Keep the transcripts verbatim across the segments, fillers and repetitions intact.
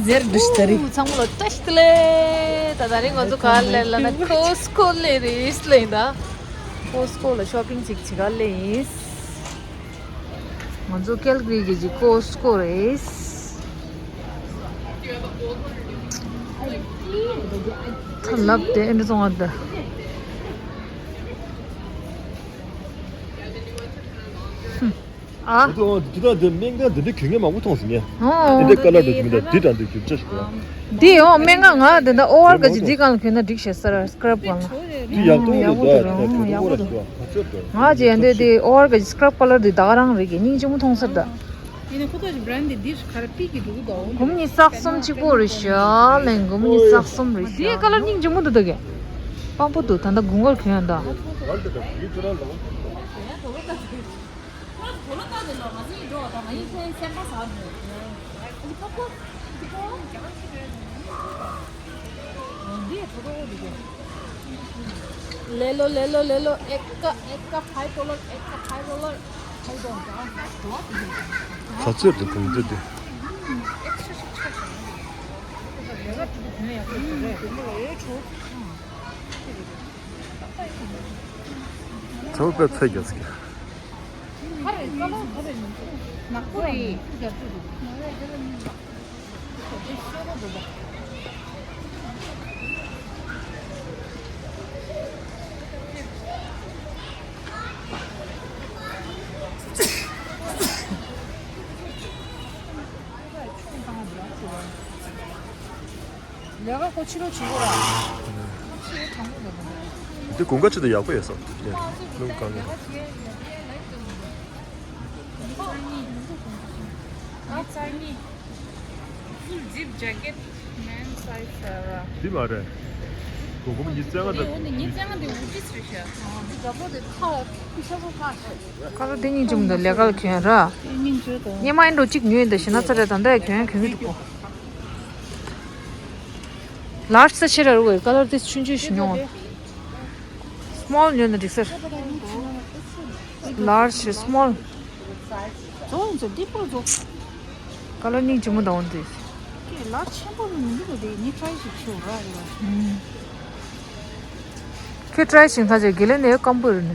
ཡར་འདུག་སྟེ་རེད། ཚང་མ་ལ་བཀྲ་ཤིས་བདེ་ལེགས། ད་ད་རེས་ང་ཚོ་ག་ལ་ལ་ན་ཀོ་སི་ཀོ་ལ་རེད་ལེ་ད། ཀོ་སི་ཀོ་ལ་ཤོ་པིང་ཅིག་བྱེད་ག་ལེ་ཡིན། ང་ཚོ་ཀལ་གྷི་རི་གི་ཀོ་སི་ཀོ་རེད། ད་ལབ་དེ་ཨེ་འདྲ་སོང་ཨ་ད། ཨ། འདི་དང་འདི་དང་འདི་སྨན་ཁང་འདི་འདྲ་གྱོན་མཁན་མང་པོ་མཐོང་སོང་ངས། ཨོ། འདི་འདྲ་ཀ་ལར་འདྲ་གྱོན་འདྲ་འདི་འདྲ་འདི་གྱོན་ཆ་ཞིག་འདུག་འདི་ཨོ་སྨན་ཁང་ང་འདི་འདྲ་ཨོ་ཨར་ག་ཅིག་འདི་གང་ལ་གྱོན་ན་འགྲིག་ཤག་ས་ར་སི་ཀྲབ་གང་ལ། འདི་ཡག་པོ་ཡག་པོ་འདུག་འདུག་ཡག་པོ་འདུག་ང་ཅི་ཡང་འདི་འདི་ཨོ་ཨར་ག་ཅིག་སི་ཀྲབ་ཀ་ལར་འདི་ད་ག་རང་རེད་གི་སྙིང་རྗེ་མོ་མཐོང་ས་རེད་ད། ཡིན་ན་ཁོ་ཚོ་གི་བྷ་རན་ཌི་འདི་ག་རེ་པིག་གི་འདུག་གི་ད། གུམ་གཉིས་སག་གསུམ་གཅིག་པོ་རེད་ཤག་ལན་གུམ་གཉིས་སག་གསུམ་རེད་ཤག་འདི་ཀ་ལར་སྙིང་རྗེ་མོ་འདུག་ད་གི་དཔང་པོ་འདུག་ད་ལྟ་དགུན་ཁར་གྱོན་ཡ་ད། ले लो, ले लो, ले लो। एक का, एक का फाइव डॉलर, एक का five dollar. Five dollar. ཁ་ཚོད་དུ་གོང་ཚོད་དེ། ཚོད་པའི་ཚོད་རྒྱག་ཟེར། ཁ་རེ་ཀ་ལོ་ཁ་རེ་ནག་པོ་རེད། ལས་ཀ་ཁོ་ཕྱི་ལོགས་བྱེད་དགོས་ར། ཕྱི་ལོགས་དྲང་པོ་འདུག་འདི་དགུན་ཁ་ཆེད་དུ་ཡག་པོ་ཡོད་ས་རེད། སྣུམ་གང་ཡོད། Full zip jacket, men's size ཟེར་ར། འདི་མ་རེད། གོ་གོམ་ཉི་ཚན་ལྔ་དང་། འདི་འོ་ནི་ཉི་ཚན་ལྔ་འདི་འུ་ཅི་སུ་ཤ། འདི་རྒྱ་པོ་དེ་ཁ་ཁུ་ཤ་པོ་ཁ་ཤ། ཁ་ལོ་དེ་གཉིས་ཅུང་དང་ལས་ཀ་ལ་གྱོན་ར། དེ་གཉིས་བྱོས་དང་། སྙེ་མ་ཨིན་འགྲོ་གཅིག་ཉོས་འདི་ཞེ་ན་ཚ་རེད་ད་འདྲ་གྱོན་གྱོན་གྱི་འདུག་གོ། ལར་ས་ཆེ་ར་རུ་བའི་ཀ་ལར་དེ་ཆུང་ཆུང་ཞིག་ཉོ། སི་མོལ་ཉོས་ན་འགྲིག་ས་རེད། ལར་ཇི་སི་མོལ། ཛོ་ཡིན་ཚོ་འདི་པོ་ཛོ། ཀ་ལར་གཉིས་ཇི་མོ་དང་འོན་ཏེ། ཀེ་ལར་ཆེན་པོ་མི་འདུག་ག་དེ་ངས་ཊ་རའི་ཞིག་བྱེད་ར་རེད་བ། ཁྱོད་ཊ་རའི་ཞིག་ཐག་ཆོད་དགེ་ལེགས་ནས་སྐམ་པོ་རེད་ནས།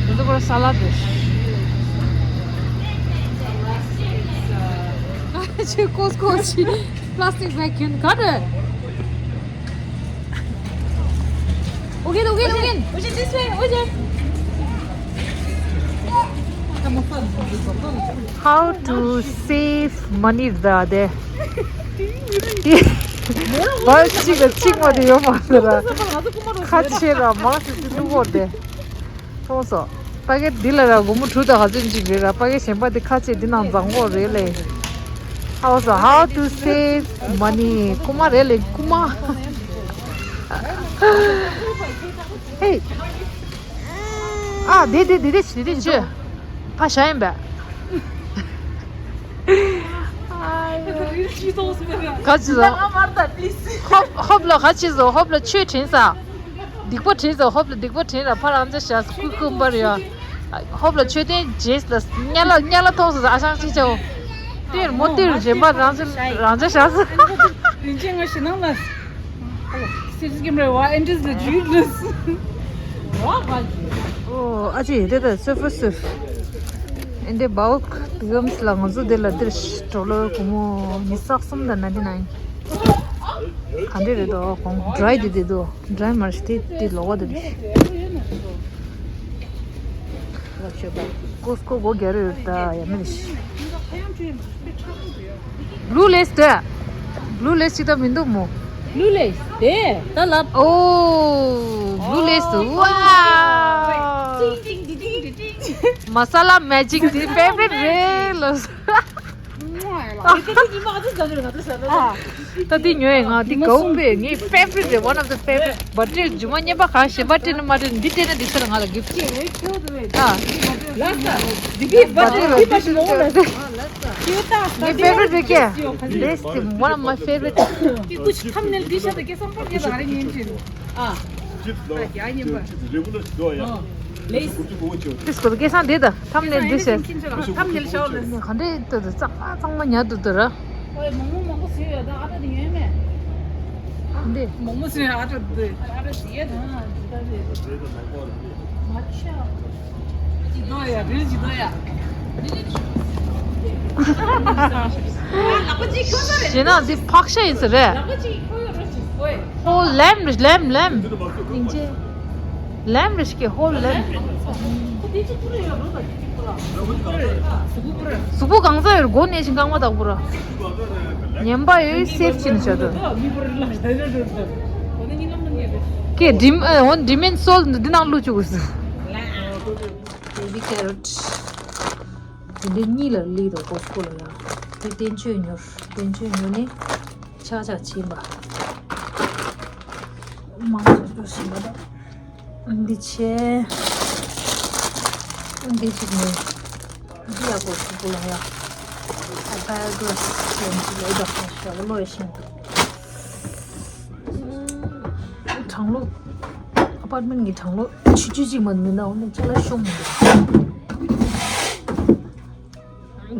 འདི་ཚོ་ཁོ་ར་ས་ལ་དེ། ཁྱོད་ཀོས་ཀོ་ཞིག་པ་ལ་སི་ཊིག་བེག་གྱོན་ག་རེད། Ugin, Ugin, Ugin. Ugin, this way, Ugin. How to save money ད་དེ། བར་གཅིག་ལ་གཅིག་མ་དེ་ཡོད་མ་རེད་ར། ཁ་ཆེ་ར་མང་སི་སི་ལུག་གོར་དེ། མཐོང་སོང་། པ་ཀེ་འདི་ལ་ར་སྒོར་མོ་དྲུག་དང་ག་ཚོད་ཅིག་རེད་ར། པ་ཀེ་གཞན་པ་འདི་ཁ་ཆེ་འདི་ནང་འཛིང་གོ་རེད་ལེ། ཨའོ་སོ། How to save money. རྐུ་མ་རེད་ལེ་རྐུ་མ། ཧེ། ཨ་དེ་དེ་དེ་དེ་དེ་དེ་ཅི། ཕ་ཤ་ཡིན་པས། ག་ཅི་བཟོ། ཧོབ་ཧོབ་ལ་ག་ཅི་བཟོ། ཧོབ་ལ་ཆོས་དྲན་ས། སྡིག་པ་དྲན་ས། ཧོབ་ལ་སྡིག་པ་དྲན་ར། ཕ་རང་ཅག་བཞག་ས་ཁུ་ཁུ་འབར་ཡོད། ཧོབ་ལ་མཆོད་རྟེན་རྗེས་ལ་དམྱལ་བ་དམྱལ་བ་མཐོང་སོང་ཟེར། ཨ་ཞང་གཅིག་ཆའོ། དེར་མོ་དེར་རྗེན་པ་རང་ཅག་རང་ཅག་བཞག་ས། རིན་ཆེན་ང་ཞེ་ནང་ལ། སིར་སྐྱེམ་རེ་བ་ཨེན་ཌིས་ལ་ཇུས་ལུས། ཨོ་ཨ་ཅེ་དེ་ད་སོ་ཕ་སོ། ཨེ་འདི་བཱོལ་ཏིགམ་ལ་ང་ཚོ་དེ་ལ་དེར་ཌོ་ལར་སྒོར་མོ་ཉི་ཤུ་རྩ་གསུམ་དང་ནའིན་ཊི་ནའིན། ག་འདྲ་རེད་དོ། གོང་ཌ་རའི་དེ་དེ་དོ། ཌ་རའི་མ་རེད་དེ་དེ་ལོགས་པ་དེ་རེད། ཀོས་ཀོ་སྒོ་རྒྱག་རེད་ད་ཡ་མེད་ལ་ཤི། བླུ་ལེས་དེ། བླུ་ལེས་ཅི་ད་མི་འདུག་མོ། བླུ་ལེས་དེ་ད་ལབ། ཨོ། བླུ་ལེས་དེ། ཝའོ། མ་ས་ལ་མེ་ཇིག་དེ་ཕེ་ཝ་རིཊ་རེད་ལོ། ད་དེ་ཉོས་ཡིན་ང་། དེ་གའུ་པེ་ངའི་ཕེ་ཝ་རིཊ་རེད། One of the favorite. བ་སྤྲད་རྒྱུ་མ་རྙེད་པ་གང་ཞེན་པ་སྤྲད་ནི་མ་སྤྲད་ནི་འདི་སྤྲད་ན་འགྲིག་ས་རེད། ང་ལ་གིཕ་ཊི་ཅིག་རེད་ཁྱོད་དེ་རེད་ད། ལ་ས་འདི་གི་བ་སྤྲད་རེད། འདི་བ་སྤྲད་ལོ་ལ་ས། ངའི་ཕེ་ཝ་རིཊ་རེད་ཀྱེ། This is one of my favorite. ཀྱི་ཀུ་ཤི་ཐམ་ནེལ་འདི་ཤ་ད་ཀྱེ་སམ་པར་ཀྱེ་ད་རེ་ཉན་ཅིན། ཨ། ཅིབ་ལ་ཡ་ཉན་པ། རེ་གུ་ལ་ཤི་དོ་ཡ། ལེས། དེ་སྐོར་སྐལ་བཟང་དེ་དང་ཐམ་ནེལ་འདི་བྱས། ཐམ་ནེལ་ཤོག་ལེ། ག་འདྲས་འདུག་གཙང་མ་གཙང་མ་ཉར་འདུག་འདི་ར། ཨོའི་མོག་མོག་མང་པོ་བཟོས་ཡོད་ད། ཨ་ད་དེ་ཡོད་མེད། འདི་མོག་མོག་བཟོས་ཡོད། ཨ་ད་འདི་ཨ་ད་དེ་ཡོད་ད། འདི་ད་རེད། མ་ཆ། ཇི་ལྟར་ཡ་རེད། ཇི་ལྟར་ཡ། ཞེ་ན་འདི་ཕག་ཤ་ཡིན་ས་རེད། ལག་པ་གཅིག་ཁོ་ཡོད་རེད། ཨོའི། ཧོ་ལེམ་རེད། ལེམ་ལེམ། སྙིང་རྗེ། ལེམ་རེད་ཤག་ཧོ་ལེམ། གཟུགས་པོ་གང་ས་ཡོད་སྒོ་ནས་ཤིང་རྐང་པ་དག་པོ་ར། ཉན་པ་ཡོད་སེབ་ཕྱིན་བྱ་དོ། ཀེ་ཌིམ་ཨ་འོན་ཌིམ་ཨེན་སོལ་འདི་ནང་བླུགས་བཅུག་གོ་སུ། བེ་བི་ཀེ་རོ་ཊི། འདི་འདྲའི་གཉིས་ལ་ལི་དང་ཀོ་སི་ཀོ་ལ་ཡང་། འདི་བསྟན་ཆོས་ཉོར། བསྟན་ཆོས་ཉོ་ནི་ཆག་ཆག་ཕྱིན་པ། མང་ཚོགས་འགྲོ་བཞིན་པ་དང་། འདི་ཆེ། འདི་ཅིག་ནི། འདི་ཡག་པོ་ཞིག་པོ་ལ་ཡ། ཨ་ཕ་གི་ཅན་ཅིག་ལ་ཡག་པོ་ཞག་ལོ་ཡ་ཤིང་། གྲང་ལོ། ཨ་པར་ཊི་མེན་ཊི་གི་གྲང་ལོ་ཆུ་ཆུ་ཅིག་མ་མི་འདའ་འོ་ནི་ཅི་ལ་ཤོང་མི་འདུག་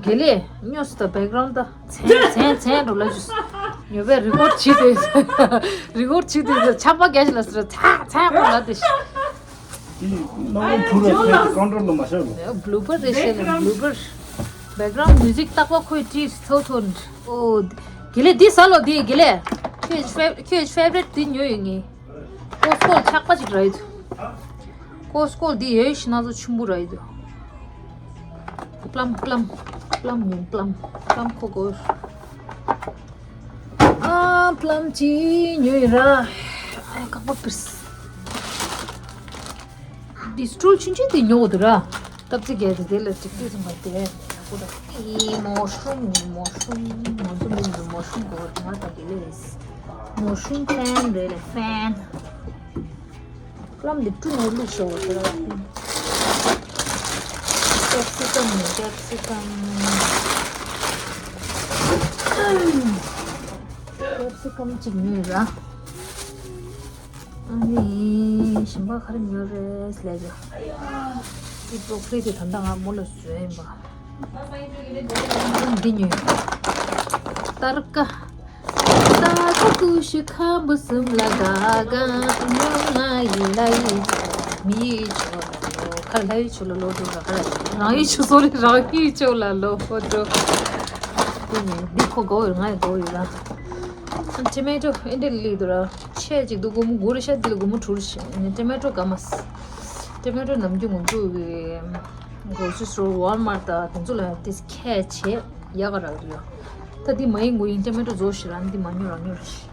དགེ་ལེགས་ཉོས་སུ་དང་བེག་རའུན་ཌི་ད་མཚན་མཚན་མཚན་འགྲོ་ལ་ཞུ། ཉོ་བའི་རི་ཀོར་ཌི་བྱེད་དེ། རི་ཀོར་ཌི་བྱེད་དེ་ཆག་པ་རྒྱ་ཞིག་ལ་ཟེར་ཚ་ཚ་པོ་ལ་དེ་ཞུ། དེ་ནང་ལ་བུ་ར་ཚོས་ཀའུན་ཊར་ལ་མ་བཞག་ལོ། བྷུ་ལུ་པར་རེ་ཤེ་ལ་བྷུ་ལུ་པར། བེག་རའུན་ཌི་མིའུ་ཟིག་རྟག་པ་ཁོའི་ཊི་ཚོ་ཚོ། ཨོ། དགེ་ལེགས་འདི་ཟ་ལོ་འདི་དགེ་ལེགས། ཁྱོད་ཕེ་ཁྱོད་ཕེ་བ་རི་ཊི་འདི་ཉོ་ཡོད་ངེས། ཀོ་སི་ཀོ་ཆག་པ་ཅིག་ར་ཡོད། ཀོ་སི་ཀོ་འདི་ཡོད་ཤི་ན་ཚོ་ཆུན་པོ་ར་ཡོད། པླམ་པླམ། པླམ་ཉོན་པླམ། པླམ་ཁོ་གོ། ཨ་པླམ་ཅི་ཉོས་ར། ཨ་ཀག་པ་པིར་སི། འདི་སི་ཊུལ་ཆུང་ཆུང་དེ་ཉོ་དགོས་འདུག་ར། སྟབས་ཚིག་གལ་ཏེ་དེ་ལ་གཅིག་ཏུ་སོང་བ་དེ་ཡག་པོ་འདུག་ཨི་མོ་ཤུམ་མོ་ཤུམ་ང་ཚོ་མི་འདུག་མོ་ཤུམ་གོ་ང་ད་དེ་ལས་མོ་ཤུམ་ཕེན་རེད་ལ་ཕེན། ཀླམ་འདི་ཀྲུང་ངོ་བླུགས་ཤོག་ཟེར་བ། ཀེབ་སི་ཀམ་ནི་ཀེབ་སི་ཀམ། ཀེབ་སི་ཀམ་གཅིག་ཉོས་ར། ཨ་ནི་གཞན་པ་ག་རེ་ཉོས་རེད་ལས་ཀྱང་། འདི་བྲོ་ཀ་ལི་དེ་ད་ལྟ་ང་མོ་ལ་བཟོས་ཡིན་པ། འདི་ཉོས། སྟར་ཀ། ད་ཁ་ཀུ་ཤི་ཁམ་བུ་སུམ་ལ་ག་ག་ཉོ་ང་ཡི་ལ་ཡི་མི་ཡི་ཆོ་ལ་ལོ་ཁ་ལ་ཡི་ཆོ་ལ་ལོ་འགྲོ་ར་ཁ་ལ་རང་ཡི་ཆོ་སོ་རི་རང་ཡི་ཆོ་ལ་ལོ་འགྲོ། དེ་ནས་འདི་ཁོ་གོ་ཡོད་ང་ཡི་གོ་ཡོད་ར། ཊོ་མེ་ཊོ་ཨེ་འདྲ་ལི་འདུག་ར། ཆེ་ཅིག་འདུག་སྒོར་མོ་དགུ་རེ་ཤ་འདི་ལ་སྒོར་མོ་དྲུག་རེ་ཤ་ཊོ་མེ་ཊོ་ག་མ། ཊོ་མེ་ཊོ་ནམ་རྒྱུན་ང་ཚོ་གི་གྲོ་སི་སི་ཊོར་ཝོལ་མར་ཊ་དང་དེ་ཚོ་ལ་ཏིས་ཁྱད་ཆེ་ཡག་ག་རག་རེད། ད་འདི་མ་ཡིན་དགུ་ཡིན་ཊོ་མེ་ཊོ་བཟོ་ཞིག་ར་འདི་མ་ཉོ་རང་ཉོ་ར་ཤི།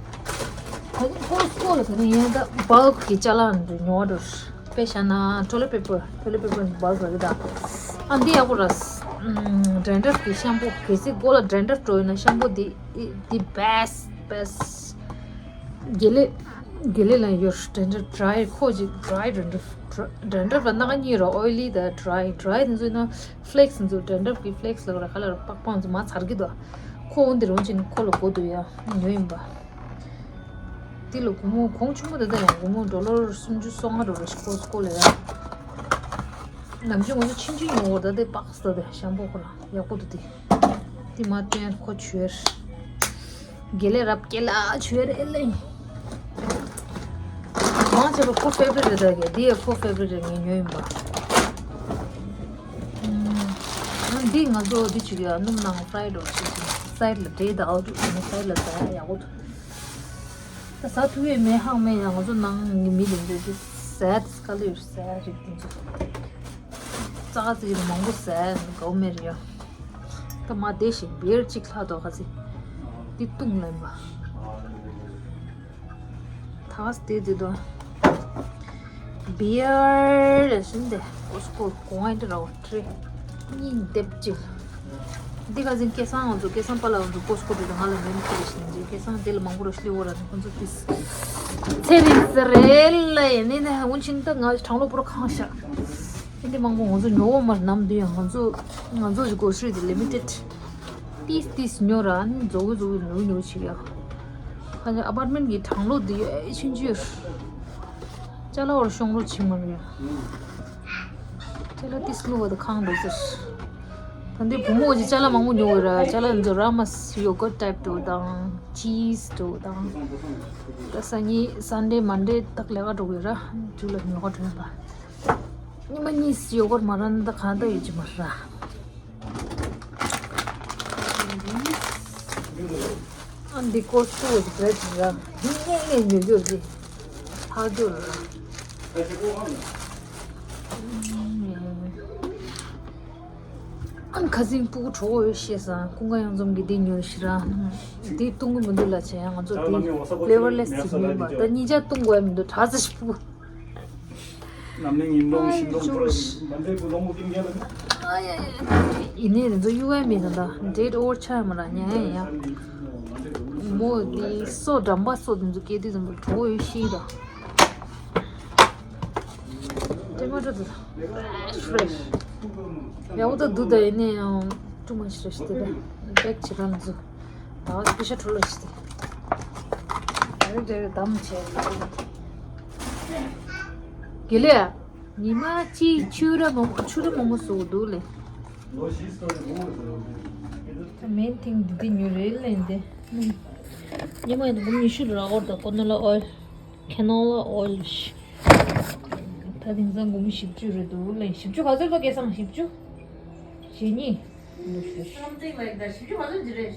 ད་ནི་ཀོ་སི་ཀོ་ལ་ད་ནི་ཡིན་ད་བལ་ཀི་ཅ་ལག་འདི་ཉོ་བ་འགྲོ་ཤི། དཔེ་བཞག་ན་ཊོ་ལེ་པེ་པར་ཊོ་ལེ་པེ་པར་འདི་བལ་ཀི་ར་གི་ད། ཨ་འདི་ཡག་པོ་ར། ཌན་ཌ་རཕ་གི་ཤམ་པོ་གལ་སྲིད་མགོ་ལ་ཌན་ཌ་རཕ་འགྲོ་ཡོད་ན་ཤམ་པོ་འདི་འདི་བེ་སི་ཊི་བེ་སི་ཊི། དགེ་ལེགས། དགེ་ལེགས་ལ་ཡོད་ཌན་ཌ་རཕ་ཌ་རའི་ཁོ་ཅིག་ཌ་རའི་ཌན་ཌ་རཕ་ཌན་ཌ་རཕ་སྣ་ཁ་གཉིས་ར་ཨོའི་ལི་དང་ཌ་རའི་ཌ་རའི་དེ་ཚོ་ཡིན་ན་ཕི་ལེག་སི་དེ་ཚོ་ཌན་ཌ་རཕ་གི་ཕི་ལེག་སི་ལ་ག་ར་ག་ལ་ར་པག་པག་ཚོ་མ་ཚར་གི་འདུག་ཁོ་འོན་ཏེ་རོང་ཅིན་ཁོ་ལ་གོ་འདུག་ཡ་ཉོ་ཡིན་པ། དེ་ལ་སྒོར་མོ་གོང་ཆུང་མོ་དེ་ད་ཡང་སྒོར་མོ་ཌོ་ལར་སུམ་ཅུ་སོ་ལྔ་འགྲོ་རེ་ཞིག་ཀོ་སི་ཀོ་ལ་ཡ། ནམ་རྒྱུན་ང་ཚོ་ཆུང་ཆུང་ཉོ་བར་ད་དེ་པག་སི་ད་དེ་ཤམ་པོ་ཁོ་ལ་ཡག་པོ་འདུག་དེ། དེ་མ་བསྟན་ཁོ་བྱོས། དགེ་ལེགས་རབ་སྐྱེ་ལ་ཆོས་རེད་ལེ། མང་ཆེ་བ་ཁོ་ཕེ་བ་རི་ཊི་རེད་ད་གི་འདི་ཡང་ཁོ་ཕེ་བ་རི་ཊི་རེད་ངས་ཉོས་ཡིན་པ། ཨ་འདི་ང་ཚོ་འདི་བྱེད་ཀྱི་ཡ་སྣུམ་ནང་ཕ་རའི་ཌི་བྱེད་ཀྱི་སའི་ཌི་ལ་འབྲས་དང་ཨོ་ཌི་ཨ་ནི་སའི་ཌི་ལ་ཟ་ཡ་ཡག་པོ་འདུག་ད་ཟ་ཐུབ་ཡས་མེད་ཧང་མེད་ཡ་ང་ཚོ་ནང་གི་མི་དེ་འདྲ་འདི་ཟ་ཡ་དེ་སྐལ་ཡོད་ཟ་ཡ་རིགས་དེ་ཚོ། ཙག་ཙིག་མང་པོ་ཟ་ཡ་དགའ་བོ་མེད་རེད་ཡ། ད་མ་བསྡད་ཤིག་བི་ཡར་གཅིག་ལྷག་འདུག་ག་ཚི། འདི་བཏུང་ལེན་པ། ད་ག་སི་དེ་དེ་དོ། བི་ཡར་ལ་ཞིམ་དེ་ཀོ་སི་ཀོ་གོང་ཨེ་འདྲ་ར་བ་ཁྲི་གཉིས་འདེབས་གཅིག་འདི་ག་ཟིན་སྐལ་བཟང་ང་ཚོ་སྐལ་བཟང་པཱ་ལགས་ང་ཚོ་ཀོ་སི་ཀོ་དེ་དང་ང་ལ་མེད་མཁན་རེ་ཞིག་ཡིན་གྱི་སྐལ་བཟང་དེ་ལ་མང་པོ་ར་ཤི་ལི་འོ་ར་ནི་ཁོ་ཚོ་ཏིས་ཚེ་རིང་ཟེར་རེད་ལ་ཡིན་ནི་ནི་འུན་ཆིན་ད་ང་གྲང་ལོ་པོ་ར་ཁང་ཤག་ཨེ་འདི་མང་པོ་ང་ཚོ་ཉོ་བ་མར་ནམ་དུ་ཡང་ང་ཚོ་ང་ཚོ་གི་གོ་སི་རི་དེ་ལི་མི་ཊེད། ཏིས་ཏིས་ཉོ་ར་ནི་མཛོ་གུ་མཛོ་གུ་ཉོ་ཉོ་བྱེད་ཡ། ཁ་ཉ་ཨ་པར་མེན་གི་གྲང་ལོ་དེ་ཡ་ཨེ་ཆུན་ཆུ་ཡོད། ཅ་ལག་བར་ཤོང་རོགས་བྱེད་མ་རེད། ཅ་ལག་ཏིས་ལུ་བ་དང་ཁང་འདུག་ཟེར། ད་འདི་བུ་མོ་གི་ཅ་ལག་མང་པོ་ཉོ་བའི་ར། ཅ་ལག་འདི་ཚོ་ར་མ་སི་ཡོ་གར་ཊའིབ་འདྲ་བོ་དང་ཅིས་འདྲ་བོ་དང་། ད་སང་ཉིན་སན་ཌེ་མན་ཌེ་དག་ལས་ཀ་འགྲོ་གི་ར། ཇུ་ལ་ཉོ་ག་འགྲོ་ཡིན་པ། ཉི་མ་གཉིས་ཡོ་གར་མ་ར་ན་ད་གང་ལྟར་ཡོད་ཀྱི་མ་ར། ཨ་འདི་ཀོ་སི་ཊོ་གི་བྲེཌ་ར། འདི་ངས་ངས་ཉོ་རྒྱུ་རེད། ཧ་གོ་ར། ཨ་ཁ་སང་སྤུ་གུ་གྲོགས་ཡོད་ཤེས་སང་ཀུན་དགའ་གཡང་འཛོམས་ཀྱི་འདི་ཉོ་ཤི་ར། འདི་བཏུང་གི་མི་འདུག་ལ་བྱས་ང་ཚོ་འདི་ཕི་ལེ་ཝར་ལེ་སི་ཅིག་ཉོས་པ། ད་གཉིས་ཆ་བཏུང་དགོས་མི་འདུག་དྲག་ཙམ་ཞིག་སྤུ་གུ། ནམ་ནིང་ཡིན་ལོང་ཤིང་ལོང་ཨ་ཁྲོ་ཡིན་མ་འདྲེས་པོ་ལོང་མོ་ཀིན་རྒྱལ་ལ། ཨ་ཡ་ཡ། ཡིན་ནའི་རེད་འདུག་གཡུག་ཡ་མེད་ད་ད་འདྲེད་ཨོར་ཆ་ཡ་མ་ར་ཉན་ཡ་ཡ། མོ་འདི་སོ་འགྲམ་པ་སོ་དེ་ཚོ་སྐྱེ་དུས་ཙམ་པ་གྲོགས་ཡོད་ཤེས་ད། ཏེ་མ་ཏོ་ཏོ་ཕེ་རེཤ་ཕེ་རེཤ། ཡག་པོ་ད་འདུག་ད་ཡིན་ནའི་ཡང་ཊུ་མ་ཆི་རེཤ་ཏེ་ད་པེག་བྱེད་ར་འདུག་ད་སྤེ་ཤ་འཕྲོ་ལ་ཆི་ཏེ། ད་རེ་རེ་རེ་དམ་བྱས། དགེ་ལེགས། ཉི་མ་གཅིག་ཆུ་ར་མོག་མོག་ཆུ་ར་མོག་མོག་བཟོ་འདུག་ལེ། ད་མེན་ཐིང་འདི་འདི་ཉོས་རེད་ལེ་འདི། ཉི་མ་ཡིན་ན་འབུམ་ཉི་ཤུ་ར་ཨོར་ད་ཀོ་ནོ་ལ་ཨོལ། ཁེ་ནོ་ལ་ཨོལ་ཞིག་ད་དེང་སང་འབུམ་བཞི་བཅུ་རེད་འདུག་ལེ། བཞི་བཅུ་ག་ཚོད་ལ་སྐྱེས་སང་བཞི་བཅུ། ཞེ་གཉིས། Something like that. བཞི་བཅུ་ག་ཚོད་འདི་རེད།